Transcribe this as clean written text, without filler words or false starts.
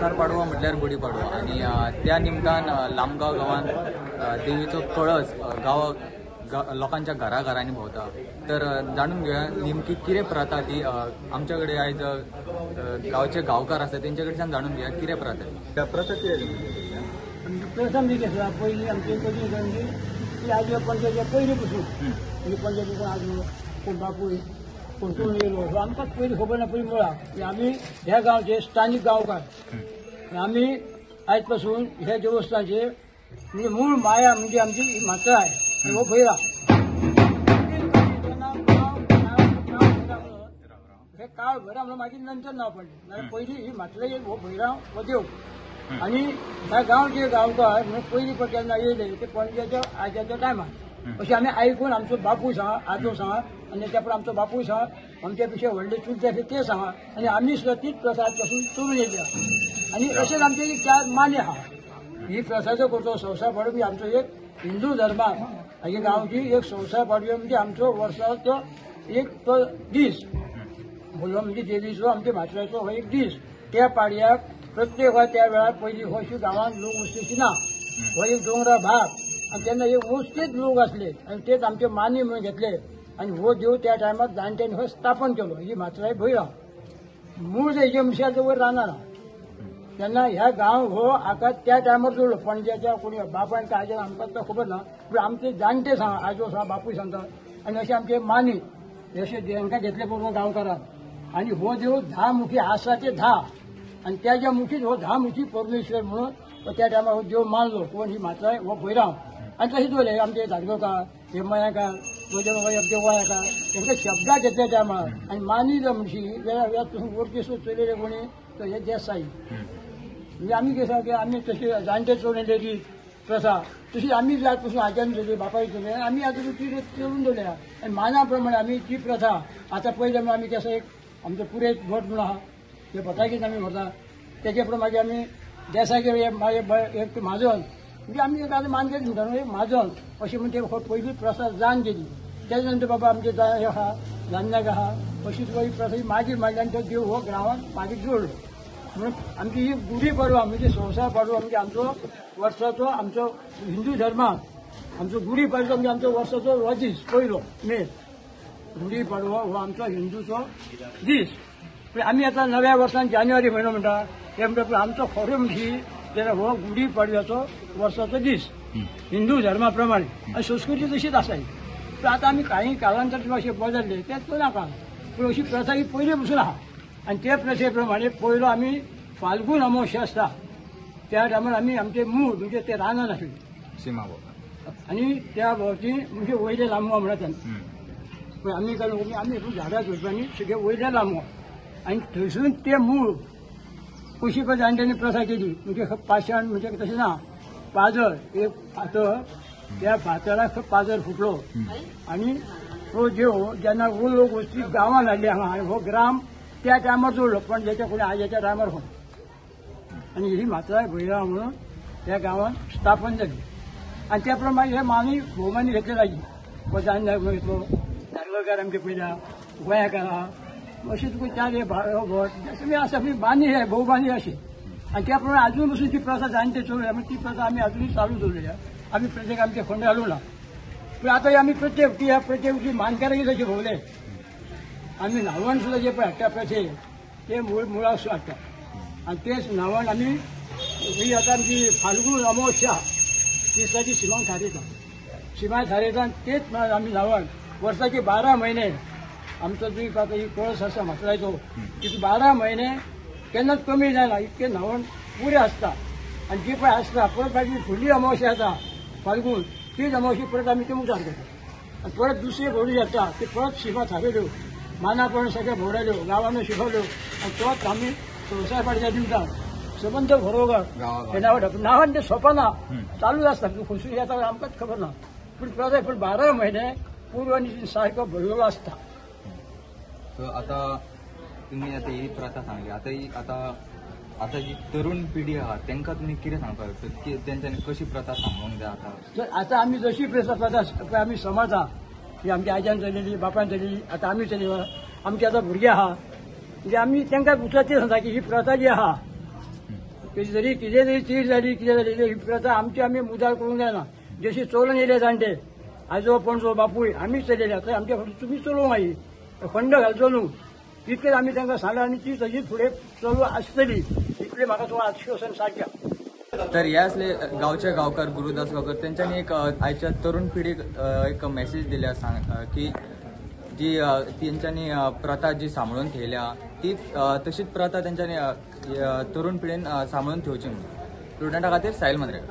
संवसार पाडवो म्हटल्यार गुडी पाडवो आनी त्या निमतान लामगांव गांवांत देवीचो कळस गांवाक लोकांच्या घराघरांनी भोंवता. तर जाणून घेवया नेमकी कितें प्रथा ती. आमच्या कडेन आयज गांवचे गांवकार आसा तेंच्या कडच्यान जाणून घेवया कितें प्रथा ती. प्रथा कितें? प्रथा म्हणजे कितें आसा, पयलीं आमची कशी म्हणजे ती आजो पंचायती पयलीं पसून म्हणजे पंचायती कोण आजो कोण बापूय कोण कोण येयलो सो आमकां पयलीं खबर ना. पयलीं मुळां आमी ह्या गांवचे स्थानीक गांवकार, आमी आयज पासून ह्या देवस्थानचे म्हणजे मूळ माया म्हणजे आमची म्हाताय हो भैरा. हे काळ भैरा म्हणून मागीर नंतर नांव पडलें, नाल्यार पयलीं ही म्हातले हो भैराव हो देव. आनी ह्या गांवचे गांवकार म्हणून पयलीं पळय केन्ना येयले ते पणजेच्या आज्याच्या टायमार अशें आमी आयकून आमचो बापूय सांगा आजो सांगा आनी त्या आमचो बापूय सांगा आमच्या पेक्षा व्हडले चुलते आसले ते सांगा आनी आमी सुद्दां तीच प्रथा पासून चलून येयल्या. आनी अशेंच आमचे एक चार मान्य आहा. ही प्रथाचो करचो संवसार पाडवो म्हणजे आमचो एक हिंदू धर्माक हागे गांवची एक संवसार पाडवो म्हणजे आमचो वर्साचो एक तो दीस बोलो म्हणजे देवीचो आमच्या म्हात्र्याचो हो एक दीस. त्या पाडव्याक प्रत्येक त्या वेळार पयलीं हो अशी गांवांत लोक वस्तीची ना, हो एक दोंगरा भाग आनी तेन्ना एक वस्तीच लोक आसले आनी तेच आमचे मान्य म्हणून घेतले आनी हो देव त्या टायमार जाणट्यांनी हो स्थापन केलो. ही म्हात्राय भैराव मूळ हेजे मनशाचो वयर रानार तेन्ना ह्या गांव हो आका त्या टायमार जोडलो. पणजेच्या कोणी बापायन काय आज्यान आमकां तो खबर ना, पूण आमचे जाणटे सांगा आजो सांगा बापूय सांगता आनी अशे आमचे मानी अशे हांकां घेतले बरोबर गांवकारान. आनी हो देव 10 मुखी आसा ते 10 आनी त्याच्या मुखीच हो 10 मुखी परमेश्वर म्हणून त्या टायमार हो देव मानलो. कोण ही म्हात्राय हो भैराव. आनी तशें दवरले आमचे धाडगांवकार हे मयांकार आमचे गोंयकार तांकां शब्दां घेतल्या टायमार आनी मानी जर म्हणशी जाल्यार ह्या वरती सुद्दां चलयले कोणी तर हे देसाई म्हणजे आमी कितें सांगता की आमी तशी जाणटे चलून येयली प्रथा तशी आमी जात पसून आज्यान चलली बापाय चलली आमी आतां ती चलून दवरल्या. आनी माना प्रमाणे आमी ती प्रथा आतां पयलें म्हणून आमी कसो एक आमचो पुरेत भट म्हणून आहा ते भटाकीच आमी व्हरता तेजे प्रमाणे मागीर आमी देसायगेर मागीर एक म्हाजन म्हणजे आमी एक आतां मानकेच म्हणटा न्हू एक म्हाजन अशें म्हण ते पयली प्रथा जाण केली. तेजे नंतर बाबा आमचे हे आहा जान्नाक आहा अशी तुका ही प्रथा मागीर मागीर आनी तो देव हो ग्रावांत मागीर जोडलो. म्हणून आमची ही गुडी पाडवा म्हणजे संवसार पाडवा म्हणजे आमचो वर्साचो आमचो हिंदू धर्मांत आमचो गुडी पाडवा म्हणजे आमचो वर्साचो हो दीस पयलो मे गुडी पाडवा हो आमचो हिंदूचो दीस. पूण आमी आतां नव्या वर्सान जानेवारी म्हयनो म्हणटा ते म्हणटा, पूण आमचो खरो म्हणशी जाल्यार हो गुडी पाडव्याचो वर्साचो दीस हिंदू धर्मा प्रमाणे आनी संस्कृती तशीच आसा. पूण आतां आमी कांय कालांतर अशें बदलले तें तो नाका, पूण अशी प्रथा ही पयलीं पसून आहा. आनी ते प्रथे प्रमाणे पयलो आमी फाल्गून अमावस्या आसता त्या टायमार आमी आमचे मूळ म्हणजे ते रानान आसले सीमा आनी त्या भोंवती म्हणजे वयले लांबवा म्हणटा तेन्ना पूण आमी काय आमी झाडां झुडपांनी सगळे वयले लांबवा आनी थंयसून ते मूळ कशी पळय जाणट्यांनी प्रथा केली म्हणजे पाशाण म्हणजे तशें ना पाजर एक फातर त्या फातराक पाजर फुटलो आनी तो देव जेन्ना वो लोक वस्ती गांवांत हाडले हांगा आनी हो ग्राम त्या टायमार जोडलो पण ज्याच्या कोणी आज्याच्या टायमार हो. आनी ही म्हात्राय भैराव म्हणून त्या गांवांत स्थापन जाली आनी त्या प्रमाणे हे मानी भोवमानी घेतले लागली. हो जाणकार घेतलो धारगळकार आमचे पयल्या गोंयकार आहा अशें तुका चार हे भट तुमी आसा बानी हे भोवमानी अशे. आनी त्या प्रमाणे अजून पसून ती प्रथा जाणटे चलूया म्हणजे ती प्रथा आमी अजूनय चालू दवरल्या. आमी प्रत्येक आमचे खंड घालूं ना, पूण आतां आमी प्रत्येक ती ह्या प्रत्येक मानकारांय तशें भोवले आमी न्हावण सुद्दां जे पळय हाडटा प्रथे ते मूळ मुळाक सुद्दां हाडटा आनी तेच न्हावण आमी ही आतां आमची फाल्गून अमावस्या दिसाची शिमा थारयता शिमा थारयता आनी तेच आमी न्हावण वर्साचे 12 म्हयने आमचो जी आतां ही कळस आसा म्हात्रायचो ती 12 म्हयने केन्नाच कमी जायना इतकें न्हावण पुरें आसता. आनी जी पळय आसता परत मागीर फुडली अमावस्या येता फाल्गून तीच अमावशी परत आमी ते मुखार करता आनी परत दुसरी भोंवडी जाता ती परत शिमा थारयल्यो माना प्रमाणे सगळे भोंवडायल्यो गांवांनी शिकवल्यो आनी तोच आमी संवसार पाडव्या निमतान सबंद घरोघर हे नांव नांवान ते सोंपना चालूच आसता खुशी येता आमकांच खबर ना, पूण प्रथा पूण 12 म्हयने पूर्व आनी सारको भरलेलो आसता. सो आतां तुमी आतां ही प्रथा सांगली, आतां ही आतां आतां जी तरुण पिढी आहा तांकां तुमी कितें सांगपाक शकता की तेंच्यांनी कशी प्रथा सांबाळूंक जाय? आतां तर आतां आमी जशी प्रथा आमी समजता ही आमच्या आज्यान चलयली बापायन चलयली आतां आमी चलयली आमचे आतां भुरगे आहा म्हणजे आमी तांकां उतराचेर सांगता की ही प्रथा जी आहा की जरी कितें जरी चीट जाली कितें जाली ही प्रथा आमची आमी मुदार करूंक जायना. जशी चलोवन येयले जाणटे आजो पणजो बापूय आमीच चलयल्या थंय आमच्या फाटी तुमी चलोवंक जायी, खंड घालचो न्हू. इतलें आमी तांकां सांगलां आनी ती तशीच फुडें चलू आसतली इतलें म्हाका तुका आश्वासन सारकें. तर हे असले गांवचे गांवकार गुरुदास गांवकर तेंच्यांनी एक आयच्या तरुण पिढीक एक मेसेज दिल्या सांग की जी तेंच्यांनी प्रथा जी सांबाळून थेयल्या ती तशीच प्रथा तेंच्यांनी तरुण पिढीन सांबाळून ठेवची म्हणून. प्रुडंटा खातीर साहिल मांद्रेकर.